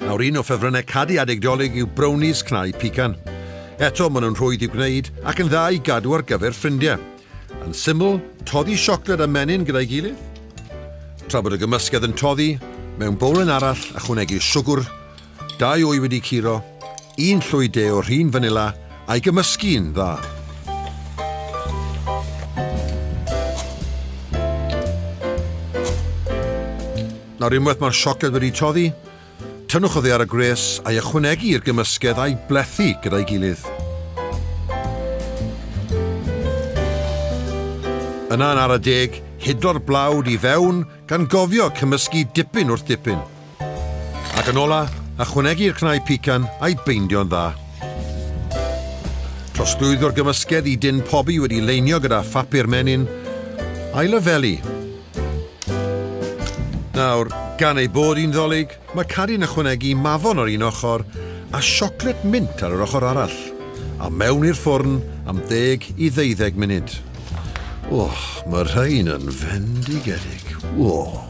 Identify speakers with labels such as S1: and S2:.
S1: Nawr un o ffefrynnau Cadi adeg Dolig yw brownies cnau pican. Eto, maen nhw'n rhwydd i'w gwneud ac yn dda i gadw ar gyfer ffrindiau. Yn syml, toddi siocled a menyn gyda'i gilydd. Tra bod y gymysgedd yn toddi, mewn bowlen arall ychwanegu siwgr, Dau wy wedi curo, un llwy de o rhin fanila a'i gymysgu'n dda. Nawr unwaith mae'r siocled wedi toddi, tynnwch oddi ar y gwres a'i ychwanegu i'r gymysgedd a'i blethu gyda'i gilydd. Yna yn ara deg, hidlo'r blawd i fewn gan gofio cymysgu dipyn wrth dipyn. Ac yn ola, ychwanegu'r cnau pican a'i beindio'n dda. Trosglwyddo'r gymysgedd i dun pobi wedi leinio gyda phapur menyn, a'i lefelu. Nawr, gan ei bod hi'n Ddolig, mae Cadi'n ychwanegu mafon ar un ochr a siocled mint ar yr ochr arall, a mewn i'r ffwrn am ddeg i ddeuddeg munud. Och, mae rhain yn fendigedig. O!